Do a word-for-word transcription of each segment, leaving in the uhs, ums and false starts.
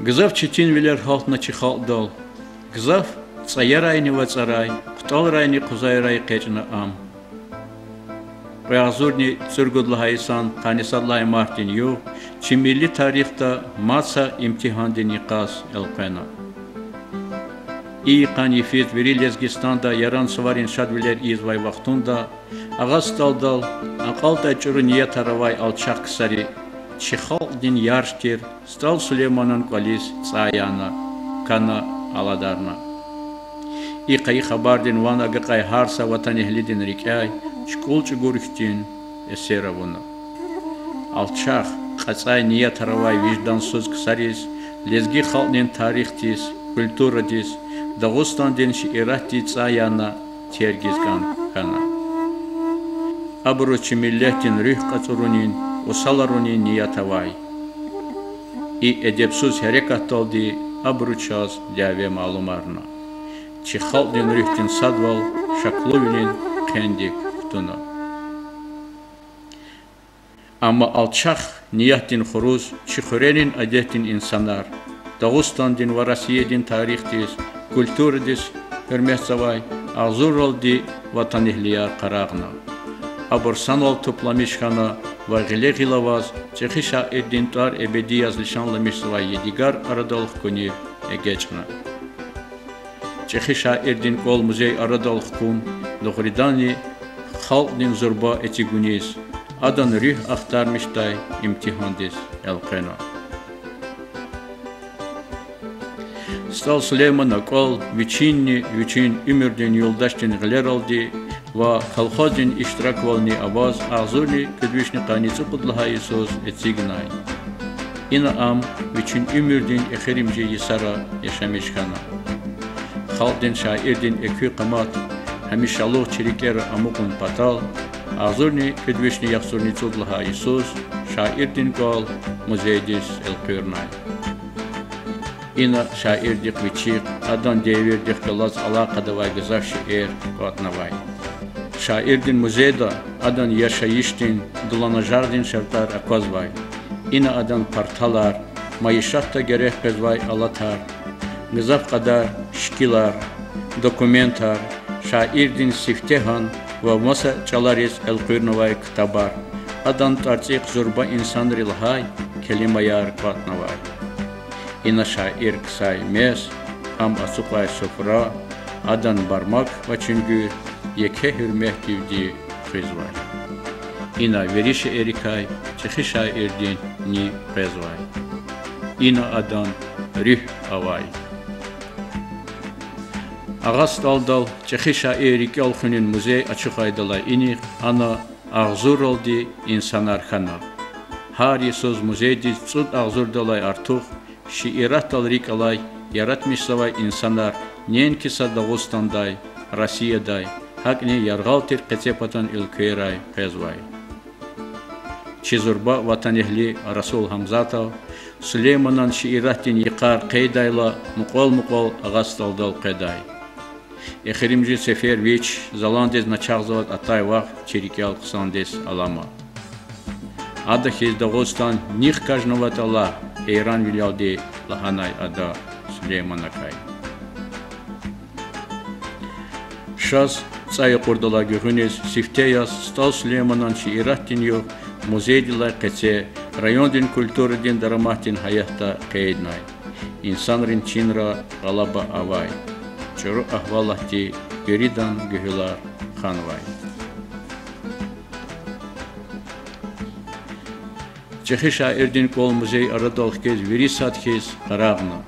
Гзаф четинвилер гьалтна чи халкьдал. Гзаф цӀаярайни вацӀарай, хъутӀалрайни къузайрай экъечӀна ам. Кьве агъзурни цӀуругуд лагьай йисан къанни сад лагьай мартдин югъ чи милли тарихда мад са имтигьандин йикъаз элкъвена. И йикъан йифиз вири Лезгистанда Яран суварин шадвилер ийизвай вахтунда Агъа СтӀалдал акьалтӀай чӀуру ниятар авай алчах ксари чи халкьдин ярх тир СтӀал Сулейманан кӀвализ цӀай яна, кана, аладарна. И къайи хабардин ван агакьай гьар са ватанэгьлидин рикӀяй чукӀул чӀугур хьтин эсер авуна. Алчах, кьацӀай ниятар авай виждансуз ксариз лезги халкьдин тарихдиз, культурадиз, Дагъустандин шииратдиз цӀай яна, тергиз кӀан хьана. Абуруз чи миллетдин руьгь кьацӀурунин, усаларунин ният авай. И эдебсуз гьерекатдалди абуру чаз дяве малумарна. Чи халкьдин руьгьдин садвал шаклувилин хъендик кутуна. Амма алчах ниятдин хуруз чи хуьрерин адетдин инсанар, Дагъустандин ва Россиядин тарихдиз, культурадиз гьуьрметзавай агъзурралди ватанэгьлияр къарагъна. Абур санал тупламиш хьана ва гъиле-гъиле аваз чӀехи шаирдин тӀвар эбеди яз лишанламишзавай ядигар арадал хкунив эгечӀна. ЧӀехи шаирдин кӀвал музей арадал хкун дугъриданни халкьдин зурба эцигуниз, адан руьгь ахтармишдай имтигьандиз элкъвена. СтӀал Сулеймана кӀвал вичинни вичин уьмуьрдин юлдашдин гъилералди ва колхоздин иштираквални аваз агъзурни кӀуьд вишни къанни цӀукьуд лагьай йисуз эцигнай. Ина ам вичин уьмуьрдин эхиримжи йисара яшамиш хьана. Халкьдин шаирдин экуь къамат гьамишалугъ чи рикӀера амукьун патал, агъзурни кӀуьд вишни яхцӀурни цӀуд лагьай йисуз шаирдин кӀвал музейдиз элкъуьрнай. Ина шаирдихъ вичихъ, адан девирдихъ галаз алакъада авай гзаф шейэр кӀватӀнавай. Шаирдин музейда адан яшайишдин, дуланажагъдин шартӀар аквазвай. Ина адан парталар, майишатда герек къвезвай алатар, гзаф кьадар шикилар, документар, шаирдин сифтегьан ва маса чӀалариз элкъуьрнавай ктабар, адан тӀварцӀихъ зурба инсанри лагьай келимаяр кӀватӀнавай. Ина шаир ксай мез, ам ацукьай суфра, адан бармак ва чуьнгуьр еке гьуьрметдивди хуьзвай. Ина вири шейэрикай чӀехи шаирдин ни къвезвай. Ина адан руьгь авай. Агъа СтӀалдал чӀехи шаир рикӀел хуьнин музей ачухайдалай инихъ ана агъзурралди инсанар хьана. Гьар йисуз музейдиз цӀуд агъзурдалай артух шииратдал рикӀ алай, яратмишзавай инсанар неинки са Дагъустандай, Россиядай, гьакӀни яргъал тир къецепатан уьлквейрай къвезвай. Чи зурба ватанэгьли Расул Гьамзатов Сулейманан шииратдин йикъар къейдайла, мукьвал-мукьвал Агъа СтӀалдал къведай. Эхиримжи сефер вич заландиз начагъзаваз атай вахт чи рикӀел хъсандиз алама. Ада хьиз Дагъустан нихъ хкажнаватӀа лагь, гьейранвилелди лагьанай ада Сулейманакай. Шаз цӀай акъурдалай гуьгъуьниз сифте яз СтӀал Сулейманан шииратдин югъ музейдилай къеце райондин культурадин дараматдин гьаятда къейднай. Инсанрин чинра гъалаба авай. ЧӀуру агьвалатди виридан гуьгьуьлар ханвай. ЧӀехи шаирдин кӀвал музей арадал хкиз вири сад хьиз къарагъна.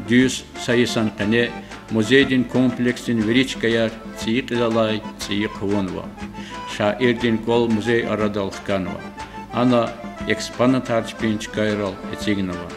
Дуьз са йисан къене музейдин комплексдин вири чкаяр цӀийи кьилелай цӀийи хъувунва. Шаирдин кӀвал музей арадал хканва. Ана экспонатар чпин чкайрал эцигнава.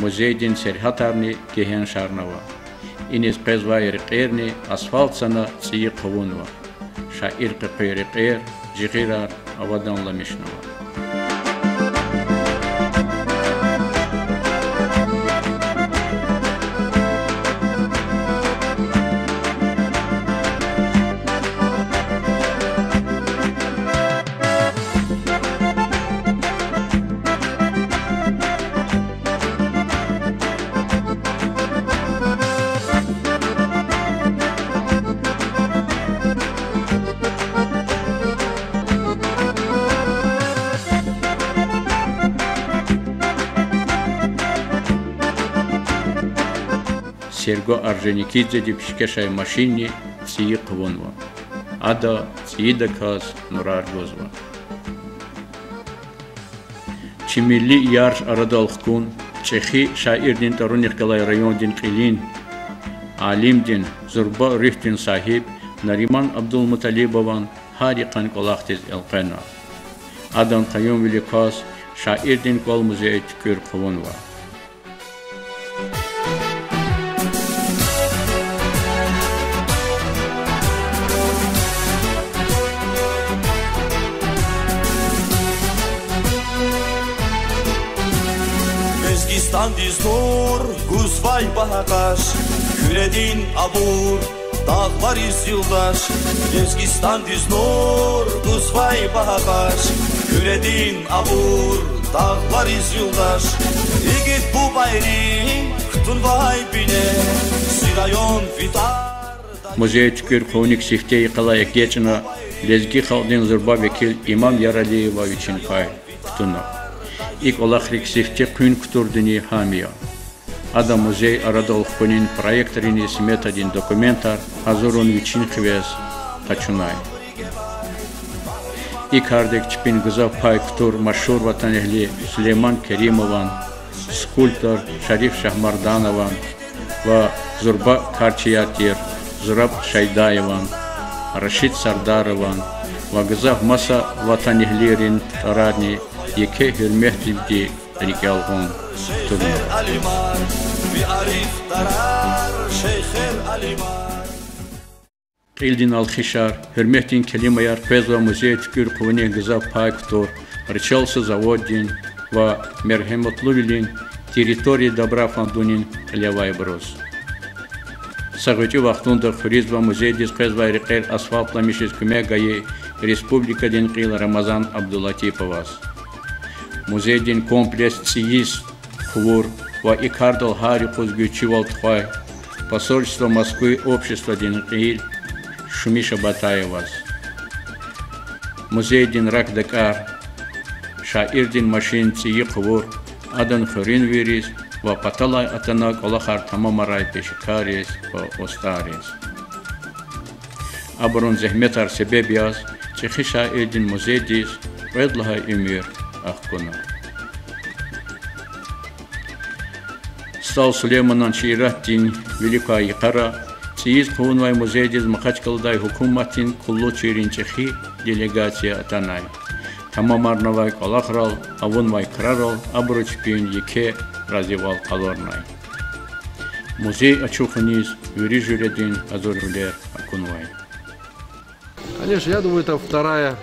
Музейдин сергьятарни гегьеншарнава. Иниз къвезвай рекьерни асфальтзана цӀийи хъувунва. Шаир къекъуьн рекьер, жигъирар аваданламишнава. Серго Орджоникидзеди пишкешай машинни цӀийи хъувунва. Ада цӀийидаказ нурар гузва. Чи милли ярш арадал хкун, чӀехи шаирдин тӀварунихъ галай райондин кьилин алимдин, зурба руьгьдин сагьиб Нариман Абдулмуталибован гьар йикъан кӀвалахдиз элкъвена. Адан къаюмвилик кваз шаирдин кӀвал-музей туькӀуьр хъувунва. Лезгистандиз нур гузвай багьа къаш, Куьредин абур дагълариз юлдаш. Лезгистандиз нур гузвай багьа къаш, Куьредин абур дагълариз юлдаш. Игит бубайри кутунвай бине, зи район ви тӀвар. Музей туькӀуьр хъувуник сифте йикъалай эгечӀна лезги халкьдин зурба векил Имам Яралиева вичин пай кутуна. И кӀвалахрик сифте къуьн кутурдини гьам я. Ада музей арадал хкунин проектрини сметадин документар гьазурун вичин хивез къачунай. И кардик чпин гзаф пай кутур машгьур ватанэгьли Сулейман Керимован, скульптор Шариф Шагьмарданован ва зурба карчияр тир Зураб Шайдаеван, Рашид Сардарован ва гзаф маса ватанэгьлийрин тӀварарни еке гьуьрметдивди рикӀел гъун кутурна. Кьилдин алхишар, гьуьрметдин келимаяр къвезва музей туькӀуьр хъувунихъ гзаф пай кутур Рычалсу заводдин ва Мергьяматлувилин «Территория добра» фондунин кьилевайбуруз. Са гъвечӀи вахтунда хуьруьз ва музейдиз къвезвай рекьер асфальтламишиз куьмек гайи республикадин кьил Рамазан Абдулатиповаз. Музейдин комплекс цӀийиз хъувур ва и кардал гьар юкъуз гуьзчивал тухвай посольство Москвы обществодин кьил Шуми Шабатаеваз. Музейдин рак-дакӀар, шаирдин машин цӀийи хъувур, адан хуьруьнвийриз ва паталай атана кӀвалахар тамамарай пешекарриз ва устӀарриз. Абурун зегьметар себеб яз чӀехи шаирдин музейдиз кьвед лагьай уьмуьр ахкуна. СтӀал Сулейманан шииратдин вилик квай йикъара цӀийиз хъувунвай музейдиз Махачкъаладай гьукуматдин куллучийрин чӀехи делегация атанай. Тамамарнавай кӀвалахрал, авунвай крарал абуру чпин еке разивал къалурнай. Музей ачухуниз вири жуьредин гьазурвилер акунвай. Конечно, я думаю, это вторая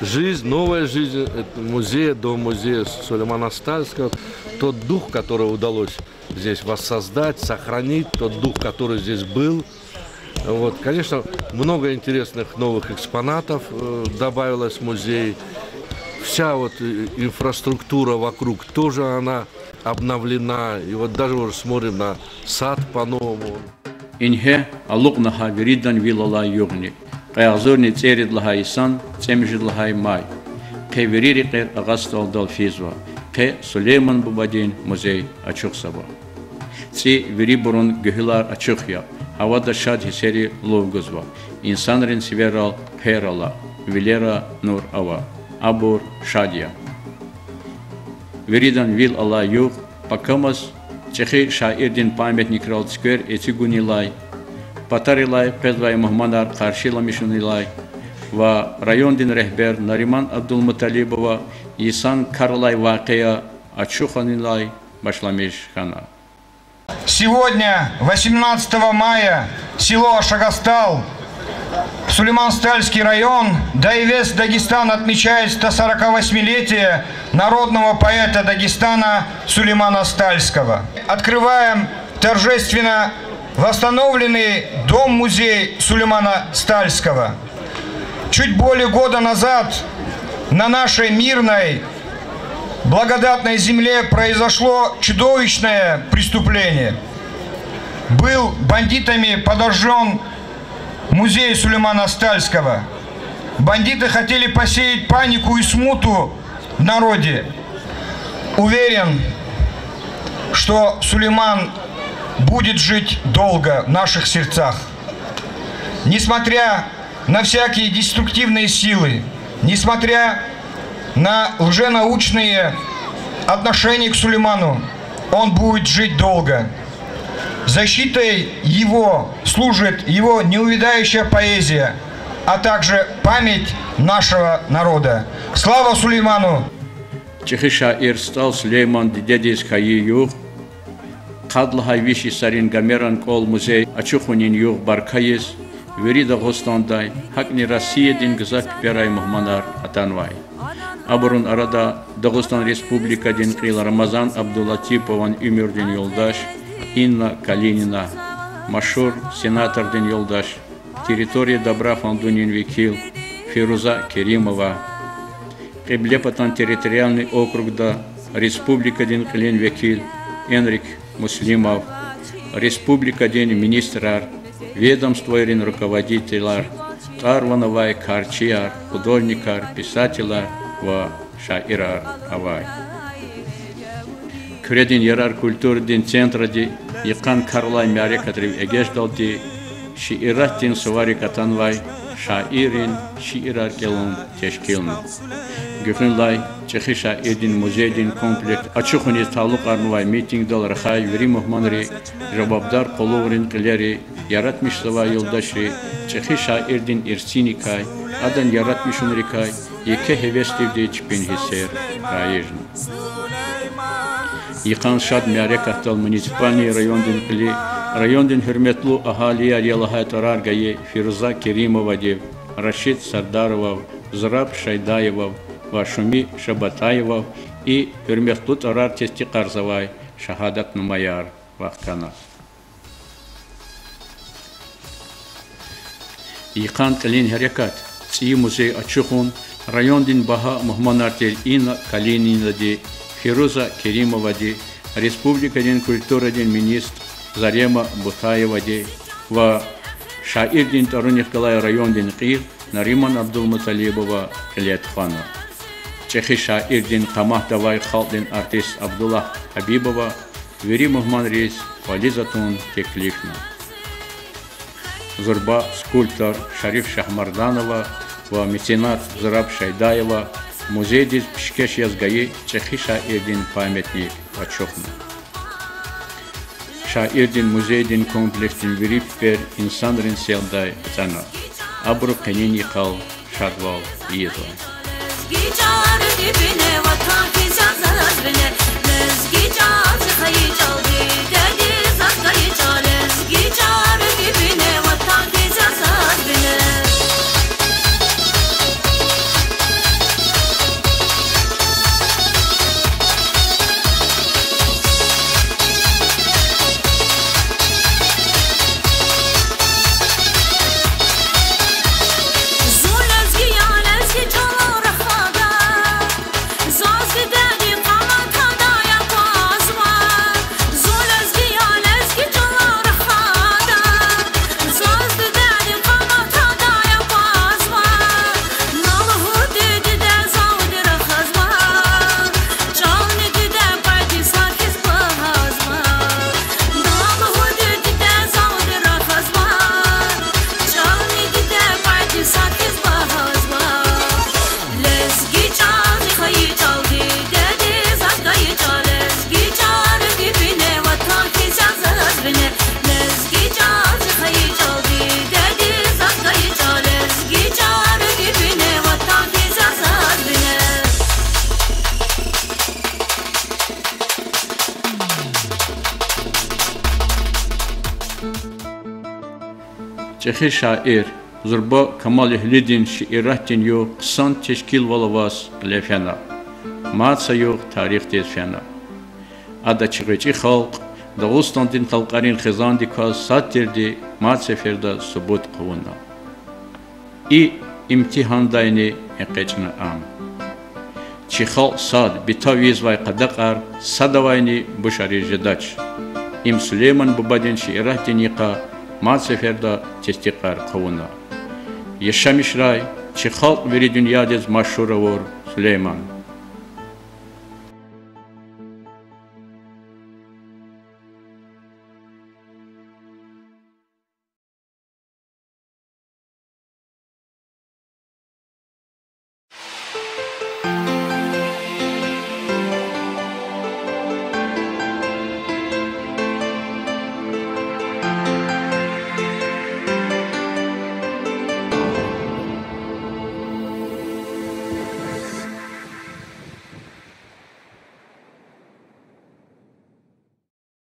жизнь, новая жизнь, э, музея, дом-музея Сулеймана Стальского. Тот дух, который удалось здесь воссоздать, сохранить, тот дух, который здесь был. Вот, конечно, много интересных новых экспонатов, э, добавилось в музей. Вся вот, э, инфраструктура вокруг тоже, она обновлена. И вот даже уже смотрим на сад по-новому. Ингье алукьна гьа виридан вил алай югъни. Кьве агъзурни цӀерид лагьай йисан, цӀемуьжуьд лагьай май. Къе вири рекьер Агъа СтӀалдал физва, къе Сулейман бубадин музей ачухзава. ЦӀи вирибурун гуьгьуьлар ачух я, гьавада шад гьиссери лув гузва. Инсанрин сиверал хъвер ала, вилера нур ава. Абур шад я. Виридан вил алай югъ пакамаз чӀехи шаирдин памятникрал цуьквер эцигунилай, патарилай къвезвай мугьманар къаршиламишунилай ва райондин регьбер Нариман Абдулмуталибова йисан кар алай вакъиа ачухунилай башламиш хьана. Сегодня, восемнадцатого мая, село Ашагастал, Сулейман-Стальский район, да и весь Дагестан отмечает сто сороковосьмилетие народного поэта Дагестана Сулеймана Стальского. Открываем торжественно восстановленный дом-музей Сулеймана Стальского. Чуть более года назад на нашей мирной, благодатной земле произошло чудовищное преступление. Был бандитами подожжён музей Сулеймана Стальского. Бандиты хотели посеять панику и смуту в народе. Уверен, что Сулейман будет жить долго в наших сердцах. Несмотря на всякие деструктивные силы, несмотря на лженаучные отношения к Сулейману, он будет жить долго. Защитой его служит его неувядающая поэзия, а также память нашего народа. Слава Сулейману! ЧӀехи шаир СтӀал Сулейман дидедиз хьайи югъ, къад лагьай виш йисарин Гомеран кӀвал музей ачухунин югъ баркайиз вири Дагъустандай, гьакӀни Россиядин гзаф пиперай мугьманар атанвай. Абурун арада Дагъустан Республикадин кьил Рамазан Абдулатипован уьмуьрдин юлдаш Инна Калинина, машгьур сенатордин юлдаш, Территория добра фондунин векил Фируза Керимова, Кьиблепатан территориальный округда республикадин кьилин векил Энрик Муслимов, республикадин министрар, ведомствойрин руководителар, тӀвар-ван авай карчияр, художникар, писателар ва шаирар авай. Куьредин ярар культурадин центради йикъан каралай мярекатрив эгечӀдалди шииратдин суварик атанвай шаиррин шиирар кӀелун тешкилна. Гуьгъуьнлай ЧӀехи шаирдин музейдин комплекс ачухуниз талукьарнавай митингдал рахай вири мугьманри жавабдар къуллугърин кьилери яратмишзавай юлдашри чӀехи шаирдин ирсиникай, адан яратмишунрикай еке гьевесдивди чпин гьиссер гайижна. Йикъан шад мярекатдал муниципальный райондин кьили, райондин гьуьрметлу агьалияр я лагьай тӀварар гайи Фируза Керимовадив, Рашид Сардаровав, Зураб Шайдаевав ва Шуми Шабатаевав и гьуьрметлу тӀварар тестикьарзавай шагьадатнамаяр вахкана. Йикъан кьилин гьерекат, цӀийи музей ачухун райондин багьа мугьманар тир Инна Калининади, Фируза Керимовади, республикадин культурадин министр Зарема Бутаевади ва шаирдин тӀварунихъ галай райондин кьил Нариман Абдулмуталибова кьиле тухвана. ЧӀехи шаирдин къаматда авай халкьдин артист Абдуллагь Гьабибова вири мугьманриз кӀвализ атун теклифна. Зурба скульптор Шариф Шагьмарданова ва меценат Зураб Шайдаева музейдиз пишкеш яз гайи чӀехи шаирдин памятник ачухна. Шаирдин музейдин комплексдин вири пипӀер инсанрин селдай ацӀана. Абуру къенин йикъал шадвал ийизва. Эхир шаир зурба камалэгьлидин шииратдин югъ хъсан тешкилвал аваз кьиле фена, мад са югъ тарихдиз фена. Ада чи гъвечӀи халкь Дагъустандин халкьарин хизандикай сад тирди мад сеферда субут хъувуна. И имтигьандайни экъечӀна ам. Чи халкь сад, битав ийизвай къадакъар садавайни бушариз жедач. Им Сулейман бубадин шииратдин йикъа мад сеферда тестикьар хъувуна. Яшамишрай чи халкь вири дуьньядиз машгьур авур Сулейман.